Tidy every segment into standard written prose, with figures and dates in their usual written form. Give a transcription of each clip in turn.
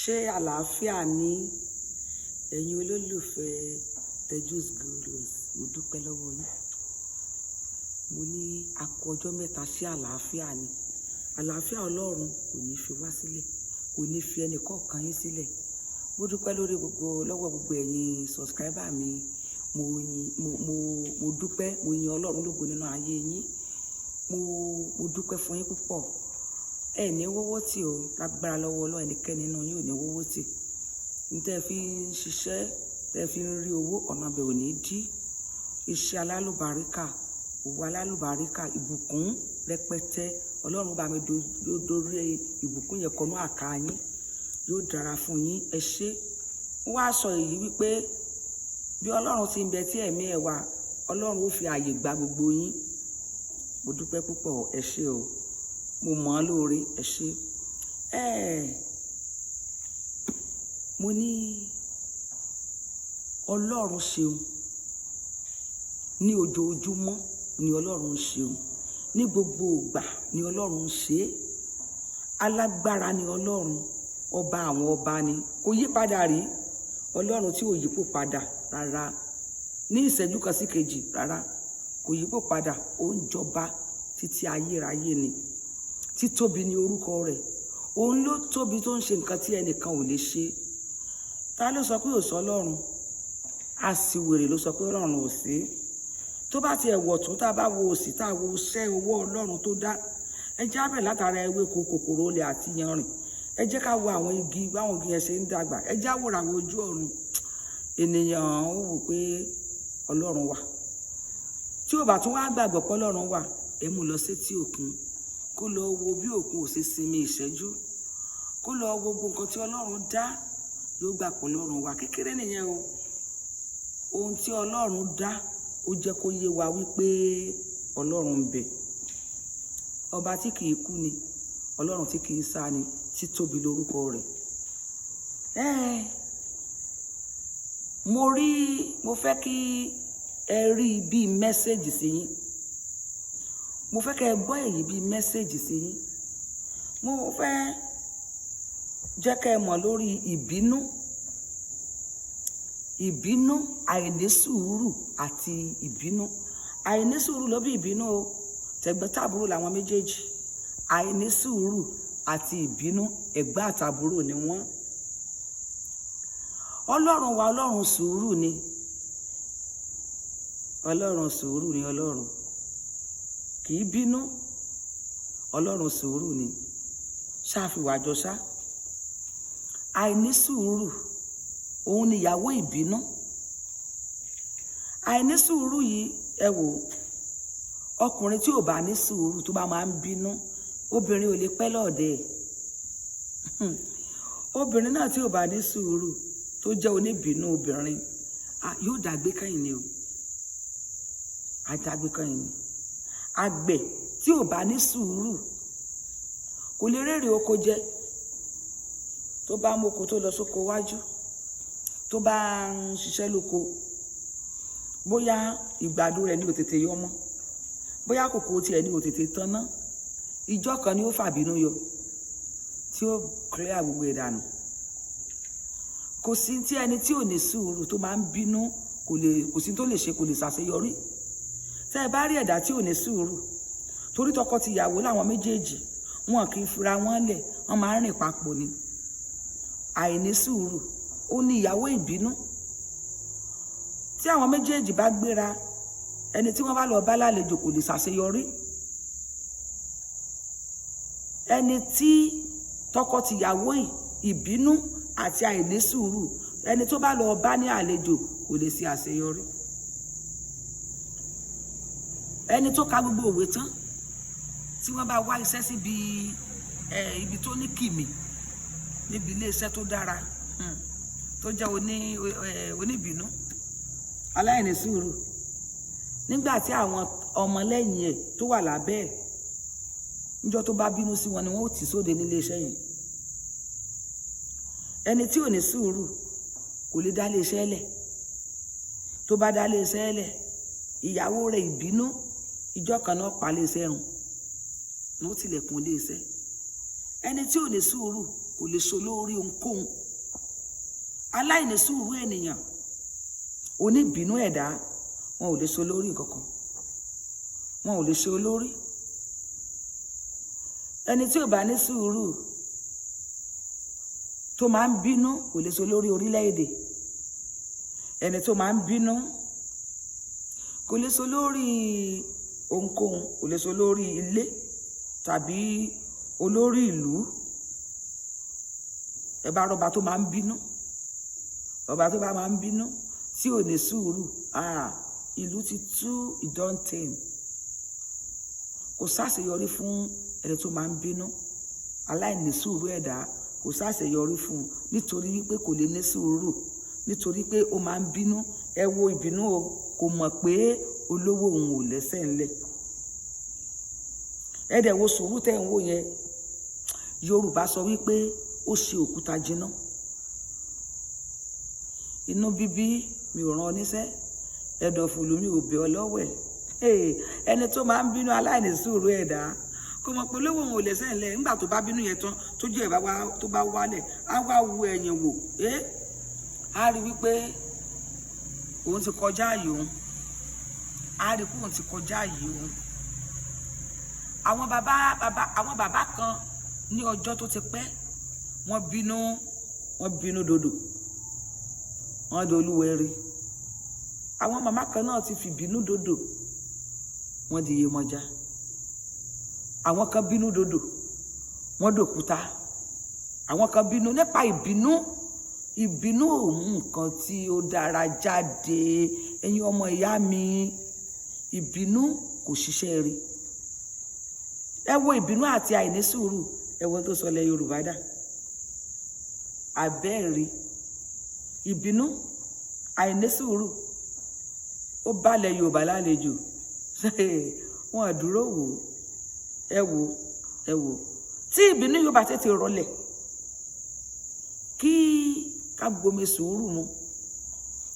Ṣé àlàáfíà ni? Ẹ̀yin olólùfẹ́ Tejus Glorious, mo dúpẹ́ lọ́wọ́ yín. Mo ní a kú ọjọ́ mẹ́ta, ṣé àlàáfíà ni? Àlàáfíà Ọlọ́run kò ní fi wá sílẹ̀, kò ní fi ẹnì kọ̀ọ̀kan yín sílẹ̀. Mo dúpẹ́ lórí gbogbo lọ́wọ́ gbogbo ẹ̀yin subscriber mi. Mo yin, mo dúpẹ́, mo yin Ọlọ́run lógo nínú ayé yín. Mo dúpẹ́ fún yín púpọ̀. Ẹ ní wọ́wọ́ tì o, lágbára lọ́wọ́ Ọlọ́run, ẹnikẹ́ni nínú yín ò ní wọ́wọ́ tì. Ní tẹ́ fi ń ṣiṣẹ́, tẹ́ fi ń rí owó, ọ̀nà ibẹ̀ ò ní dí. Iṣẹ́ alálùbáríkà, òwò alálùbáríkà, ìbùkún rẹpẹtẹ. Ọlọ́run bá mi dórí ìbùkún yẹn kọnú àká yín. Yóò dára fún yín. Ẹ ṣé. Mo wá sọ èyí wípé bí Ọlọ́run ti ń bẹ tí ẹ̀mí ẹ̀ wà, Ọlọ́run ó fi ààyè gba gbogbo yín. Mo dúpẹ́ púpọ̀, ẹ ṣé o. Mo mọ̀ ọ́n lóore, ẹ ṣé. Mo ní Ọlọ́run ṣeun. Ní ojoojúmọ́ ni Ọlọ́run ṣeun. Ní gbogbo ìgbà ni Ọlọ́run ṣe é. Alágbára ni Ọlọ́run, ọba àwọn ọba ni. Kò yí padà rí. Ọlọ́run tí ò yípo padà rárá. Ní ìṣẹ́jú kan sí kejì rárá. Kò yípo padà, ó ń jọba títí ayérayé ni. Títóbi ni orúkọ rẹ̀. Òun ló tóbi tó ń ṣe nǹkan tí ẹnìkan ò lè ṣe. Ta ló sọ pé ò sọ Ọlọ́run? Aṣiwèrè ló sọ pé Ọlọ́run ò sí. Tó bá ti ẹ̀wọ̀ tún, tá a bá wo òsì, tá a wo iṣẹ́ owó Ọlọ́run tó dá. Ẹ jẹ́ á bẹ̀rẹ̀ látara ewéko, kòkòrò olè àti yanrìn. Ẹ jẹ́ ká wo àwọn igi, báwọn igi yẹn ṣe ń dàgbà. Ẹ jẹ́ á wòrà wo ojú ọ̀run. Ènìyàn ó wò pé Ọlọ́run wà. Tí ò bá tún wá gbàgbọ́ pé Ọlọ́run wà, ẹ mú lọ sétí òkun. Kó lọ wo bí òkun ò ṣe sinmi ìṣẹ́jú. Kó lọ wo gbogbo nǹkan tí Ọlọ́run dá, yóò gbà pé Ọlọ́run wà. Kékeré nìyẹn o. Ohun tí Ọlọ́run dá, ó jẹ́ kó yé wa wípé Ọlọ́run ń bẹ. Ọba tí kì í kú ni, Ọlọ́run tí kì í sá ni, títóbi lórúkọ rẹ̀. Mo rí, mo fẹ́ kí ẹ rí bí message sí yín. Mo fẹ́ kí ẹ gbọ́ èyí bí message sí yín. Mo fẹ́ jẹ́ kí ẹ mọ̀ lórí ìbínú. Ìbínú, àìní sùúrù àti ìbínú. Àìní sùúrù ló bí ìbínú o. Tẹ̀gbọ́n-tàbúrò làwọn méjèèjì. Àìní sùúrù àti ìbínú, ẹ̀gbọ́n àtàbúrò ni wọ́n. Ọlọ́run wa, Ọlọ́run sùúrù ni. Ọlọ́run sùúrù ni Ọlọ́run. Kì í bínú. Ọlọ́run sùúrù ni. Ṣá fi wà jọ ṣá. Àìní sùúrù, òun ni ìyàwó ìbínú. Àìní sùúrù yìí, ẹ wò, ọkùnrin tí ò bá ní sùúrù, tó bá máa ń bínú, obìnrin ò lè pẹ́ lọ́ọ̀dẹ̀. Obìnrin náà tí ò bá ní sùúrù, tó jẹ́ oníbínú obìnrin, yóò dàgbé kẹ́yìn ni o. Á dàgbé kẹ́yìn ni. Àgbẹ̀ tí ò bá ní sùúrù kò lè rérè oko jẹ. Tó bá mú oko tó lọ sóko wájú, tó bá ń ṣiṣẹ́ lóko, bóyá ìgbàdo rẹ̀ ní ò tètè yọ mọ́, bóyá kòkó tiẹ̀ ní ò tètè tanná, ìjọ́ kan ni ó fàbínú yọ tí ó clear gbogbo ẹ̀ dànù. Kò sí tí ẹni tí ò ní sùúrù, tó máa ń bínú, kò lè, kò sí tó lè ṣe, kò lè ṣàṣeyọrí. Tẹ́ ẹ bá rí ẹ̀dá tí ò ní sùúrù, torí tọkọ-tìyàwó làwọn méjèèjì, wọn kì í fira wọn lẹ̀, wọ́n máa ń rìn papọ̀ ni. Àìní sùúrù, ó ní ìyàwó ìbínú. Tí àwọn méjèèjì bá gbéra, ẹni tí wọ́n bá lọ bá lálejò kò lè ṣàṣeyọrí. Ẹni tí tọkọ-tìyàwó yìí, ìbínú àti àìní sùúrù, ẹni tó bá lọ bá ní àlejò kò lè ṣe àṣeyọrí. Ẹni tó ka gbogbo òwe tán, tí wọ́n bá wá iṣẹ́ síbi ibi tó ní kìmì, níbi ilé iṣẹ́ tó dára, tó jẹ́ oníbínú, aláìní sùúrù, nígbà tí àwọn ọmọlẹ́yìn ẹ̀ tó wà lábẹ́ ẹ̀, níjọ́ tó bá bínú sí wọn ni wọ́n ó tì sóde nílé iṣẹ́ yẹn. Ẹni tí ò ní sùúrù kò lè dá ilé iṣẹ́ lẹ̀. Tó bá dá ilé iṣẹ́ lẹ̀, ìyàwó rẹ̀ ìbínú, ìjọ́ kan náà pa ilé iṣẹ́ run, ní ó tilẹ̀kùn ilé iṣẹ́. Ẹni tí ò ní sùúrù kò kò lè so lórí ohunkóhun. Aláìní sùúrù ènìyàn, oníbínú ẹ̀dá, wọn ò lè so lórí nǹkan kan, wọn ò lè ṣe olórí. Ẹni tí ò bá ní sùúrù, tó máa ń bínú, kò lè so lórí orílẹ̀-èdè. Ẹni tó máa ń bínú kò lè so lórí ohunkóhun, kò lè so lórí ilé tàbí olórí ìlú. Ẹ bá rọba tó máa ń bínú, ọba tó bá máa ń bínú, tí ò ní sùúrù, ah, ìlú ti tú ìdọ́ntìn. Kò sáṣeyọrí fún ẹni tó máa ń bínú. Aláìní sùúrù ẹ̀dá, kò sáṣeyọrí fún un, nítorí wípé kò lè ní sùúrù, nítorí pé ó máa ń bínú. Ẹ wo ìbínú o, kò mọ̀ pé olówó òun ò lẹ́sẹ̀ ńlẹ̀. Ẹ dẹ̀ wo sùúrù tẹ́ ń wò yẹn. Yorùbá sọ wípé ó ṣe òkúta jiná. Inú bíbí, mi ò rán ọ níṣẹ́. Ẹ̀dọ̀fùlù, mi ò bẹ̀ ọ́ lọ́wẹ̀. Ẹni tó máa ń bínú, aláìní sùúrù ẹ̀dá, kò mọ̀ pé olówó òun ò lẹ́sẹ̀ ńlẹ̀. Nígbà tó bá bínú yẹn tán, tójú ẹ̀ bá wá, tó bá wálẹ̀, á wá wo ẹ̀yìn wò, ẹ́ á rí wípé òun ti kọjá àyè òun, á rí pé òun ti kọjá àyè òun. Àwọn bàbá bàbá, àwọn bàbá kan ní ọjọ́ tó ti pẹ́, wọ́n bínú, wọ́n bínú dòdò, wọ́n dolúwẹ̀rí. Àwọn màmá kan náà ti fìbínú dòdò, wọ́n di Yemọja. Àwọn kan bínú dòdò, wọ́n dòkúta. Àwọn kan bínú. Nípa ìbínú, ìbínú ò mú nǹkan tí ó dára jáde. Ẹ̀yin ọmọ ìyá mi, ìbínú kò ṣiṣẹ́ rí. Ẹ wo ìbínú àti àìní sùúrù, ẹ wo tó sọ lẹ Yorùbá dà abẹ́ẹ̀rí. Ìbínú, àìní sùúrù, ó balẹ̀ Yorùbá lálejò, wọn dúró wò ó. Ẹ wò, ẹ wò, tí ìbínú yóò bá tètè rọlẹ̀, kí ká gbomi sùúrù mu.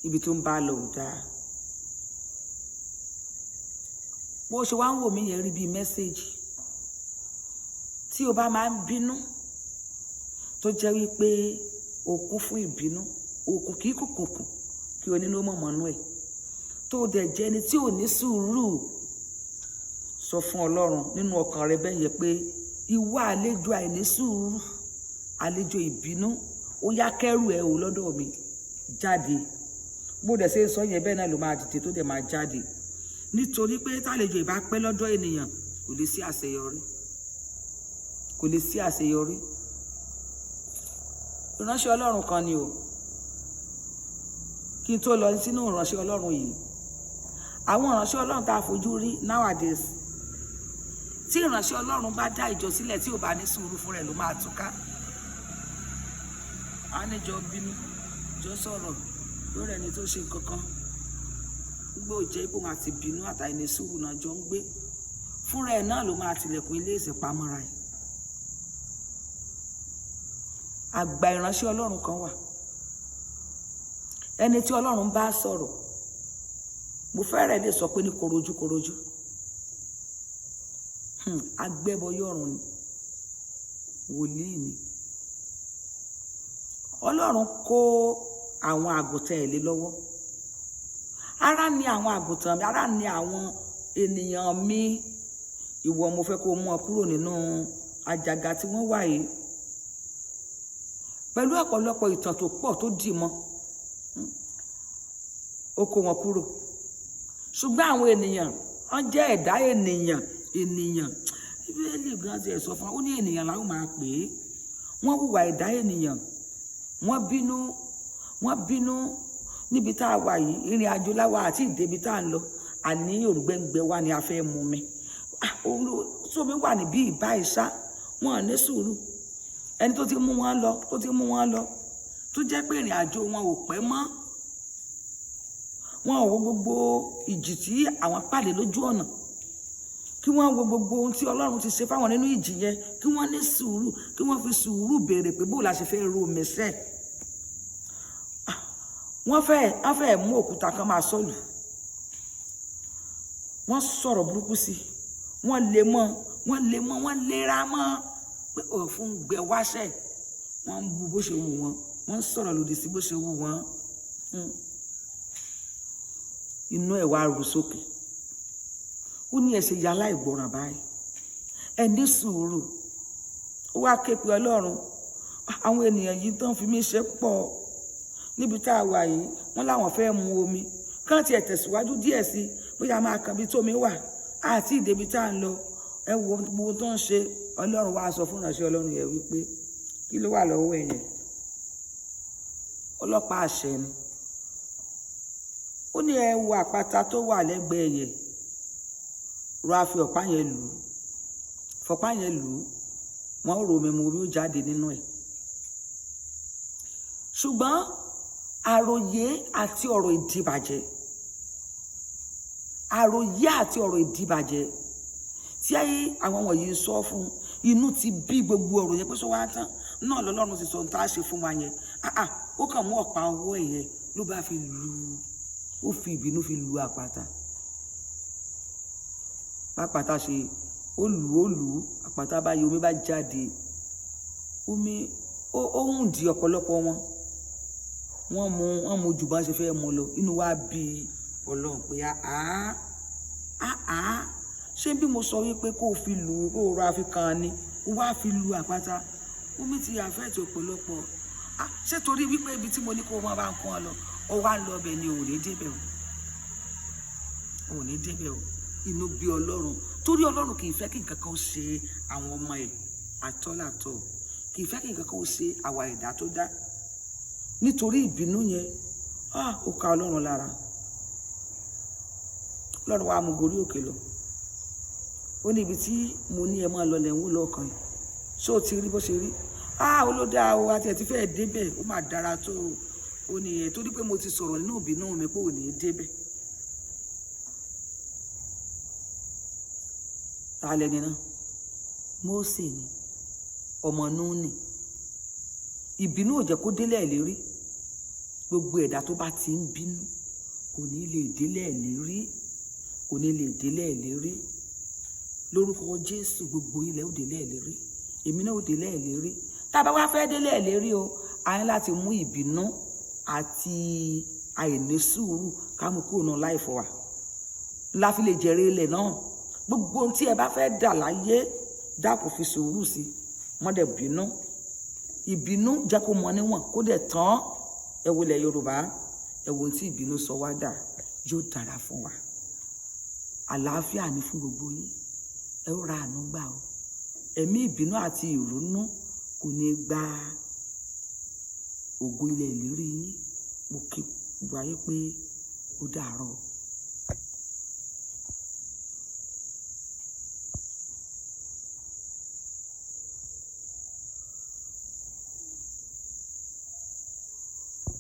Ibi tó ń bá a lọ ò dáa. Bó ṣe wá ń wò mí yẹn, rí bíi message. Tí o bá máa ń bínú, tó jẹ́ wípé o kún fún ìbínú, òkun kì í kùkùkù kí onínú mọ̀mọ́nú ẹ̀, tó dẹ̀ jẹ́ ẹni tí ò ní sùúrù, sọ fún Ọlọ́run nínú ọkàn rẹ bẹ́ẹ̀ yẹn pé ìwọ àlejò àìní sùúrù, àlejò ìbínú, ó yá, kẹ́rù ẹ o lọ́dọ̀ mi, jáde. Bó dẹ̀ ṣe ń sọ yẹn, bẹ́ẹ̀ náà ló máa dìde, tó dẹ̀ máa jáde, nítorí pé tàlejò ìbá pẹ́ lọ́dọ̀ ènìyàn, kò lè sí àṣeyọrí, kò lè sí àṣeyọrí. Ìránṣẹ́ Ọlọ́run kan ni o. Kí n tó lọ sínú ìránṣẹ́ Ọlọ́run yìí, àwọn ìránṣẹ́ Ọlọ́run tá a fojú rí nowadays, tí ìránṣẹ́ Ọlọ́run bá dá ìjọ sílẹ̀, tí ò bá ní sùúrù, fún rẹ̀ ló máa túká. Á níjọ bínú, jọ sọ̀rọ̀ lórí ẹni tó ṣe nǹkan kan, gbogbo ìjẹ́ ipò àti bínú àtàìní sùúrù náà jọ ń gbé, fúnra ẹ̀ náà ló máa tilẹ̀kùn ilé ìsìnpamọ́ra ẹ̀. Àgbà ìránṣẹ́ Ọlọ́run kan wà, ẹni tí Ọlọ́run bá sọ̀rọ̀, mo fẹ́rẹ̀ lè sọ pé ní korojú korojú. Agbẹ́bọyọ̀rùn ni, wòlíì ni. Ọlọ́run kó àwọn àgùntàn ẹ̀ lé lọ́wọ́. Ara ni àwọn àgùntàn mi, ara ni àwọn ènìyàn mi. Ìwọ, mo fẹ́ kó mú ọ kúrò nínú àjàgà tí wọ́n wà yìí, pẹ̀lú ọ̀pọ̀lọpọ̀ ìtàn tó pọ̀ tó dì mọ́. Ó kó wọn kúrò, ṣùgbọ́n àwọn ènìyàn, wọ́n jẹ́ ẹ̀dá ènìyàn. Ènìyàn, Bíbélì gan ti ẹ̀ sọ fún wa, ó ní ènìyàn làwọn máa pè é. Wọ́n hùwà ẹ̀dá ènìyàn, wọ́n bínú, wọ́n bínú. Níbi tá a wà yìí, ìrìn àjò láwa àti ìdébi tá a ń lọ, àní òrùgbẹ́ngbẹ́ wa ni a fẹ́ mú mi tómi wà níbí ìbá ìṣá. Wọn ní sùúrù. Ẹni tó ti mú wọn lọ, tó ti mú wọn lọ, tó jẹ́ pé ìrìn àjò wọn ò pẹ́ mọ́, wọn ò wo gbogbo ìjì tí àwọn pàdé lójú ọ̀nà, kí wọ́n wo gbogbo ohun tí Ọlọ́run ti ṣe fáwọn nínú ìjì yẹn, kí wọ́n ní sùúrù, kí wọ́n fi sùúrù béèrè pé bó la ṣe fẹ́ ro mẹ́sẹ̀. Wọ́n fẹ́ mú òkúta kan máa sọ̀lù. Wọ́n sọ̀rọ̀ burúkú sí i, wọ́n lé mọ́, wọ́n lé mọ́, wọ́n léra mọ́ pé òfun gbẹ wáṣẹ̀. Wọ́n ń bu bó ṣe wù wọ́n, wọ́n ń sọ̀rọ̀ lòdì sí bó ṣe wù wọ́n. Inú ẹ̀ wá ru sókè. Ó ní, "Ẹ ṣe ya aláìgbọràn báyìí? Ẹ ní sùúrù." Ó wá ké pe Ọlọ́run. "Àwọn ènìyàn yìí tán fi mí ṣe pọ̀ níbi tá a wà yìí. Wọ́n láwọn fẹ́ mu omi. Kán tiẹ̀ tẹ̀síwájú díẹ̀ sí i, bóyá máa kàn bí tómi wà àti ìdèbí tá à ń lọ. Ẹ wo gbogbo tó ń ṣe." Ọlọ́run wá sọ fún ìránṣẹ́ Ọlọ́run yẹn wípé, "Kí ló wà lọ́wọ́ ẹ̀ yẹn?" Ọlọ́pàá àṣẹ ni. Ó ní, "Ẹ wo àpáta tó wà lẹ́gbẹ̀ẹ́ yẹn. Rọ a fi ọ̀pá yẹn lù ú, fọ̀pá yẹn lù ú, wọ́n ó ro omi mu, omi ó jáde nínú ẹ̀." Ṣùgbọ́n àròyé àti ọ̀rọ̀ ìdìbàjẹ́, àròyé àti ọ̀rọ̀ ìdìbàjẹ́ tí àwọn wọ̀nyí ń sọ fún, inú ti bí gbogbo ọ̀rọ̀ yẹn pé sọ wá tán náà lọ́lọ́run ti sọ ohun tá a ṣe fún wa yẹn. Ah ah, ó kàn mú ọ̀pá ọwọ́ ẹ̀ yẹn ló bá fi lu, ó fi ìbínú fi lu àpáta. Pápátá ṣe ó lù, ó lù ú, àpáta bá yọ, omi bá jáde. Omi ó ń di ọ̀pọ̀lọpọ̀ wọn. Wọ́n mu, wọ́n mu jù bá ṣe fẹ́ mu lọ. Inú wa bí Ọlọ́run pé, àá àá, ṣé bí mo sọ wípé kó o fi lù ú, kó o ra fi kan ni, ó wá fi lu àpáta, omi ti àfẹ́ẹ̀tì ọ̀pọ̀lọpọ̀? Ṣé torí wípé ibi tí mo ní kó o máa bá ń kàn ọ lọ, ọ wá lọ ọbẹ̀ ni? Ò ní débẹ̀ o, ò ní débẹ̀ o. Inú bí Ọlọ́run, torí Ọlọ́run kì í fẹ́ kí nǹkan kan ó ṣe àwọn ọmọ ẹ̀ àtọ́làtọ̀, kì í fẹ́ kí nǹkan kan ó ṣe àwa ẹ̀dá tó dá. Nítorí ìbínú yẹn, ah, ó ka Ọlọ́run lára. Ọlọ́run wa mú gorí òkè lọ. Ó ní, "Ibi tí mo ní ẹ máa lọ lẹ̀ ń wò lọ́ọ̀kan yìí. Ṣé o ti rí bó ṣe rí? Ah, ó ló dáa o, àti ẹ̀ ti fẹ́ẹ̀ débẹ̀, ó mà dára tó o." Ó ní ẹ̀ torí pé mo ti sọ̀rọ̀ nínú ìbínú mi pé ò ní débẹ̀. Ta lẹni náà? Mósè ni, ọmọ Núnì. Ìbínú ò jẹ́ kó délẹ̀ lérí. Gbogbo ẹ̀dá tó bá ti ń bínú kò ní lè délẹ̀ lérí, kò ní lè délẹ̀ lérí. Lórúkọ Jésù, gbogbo ilẹ̀ ó délẹ̀ lérí, èmi náà ó délẹ̀ lérí. Tá a bá wá fẹ́ délẹ̀ lérí o, a ní láti mú ìbínú àti àìní sùúrù ká mú kúrò náà láì fọ wa la fi lè jèrè ilẹ̀ náà. Gbogbo ohun tí ẹ bá fẹ́ dà láyé, dákun, fi sùúrù sí i, wọ́n dẹ̀ bínú. Ìbínú jẹ́ kó mọ níwọ̀n, kó dẹ̀ tán. Ẹ wo ilẹ̀ Yorùbá, ẹ wo ohun tí ìbínú sọ wá dà. Yóò dára fún wa. Àlàáfíà ni fún gbogbo yín. Ẹ ó ra àánú gbà o. Ẹ̀mí ìbínú àti ìrònú kò ní gba ògo ilẹ̀ ìlérí yín. Mo kí gbogbo ayé pé ó dàárọ̀.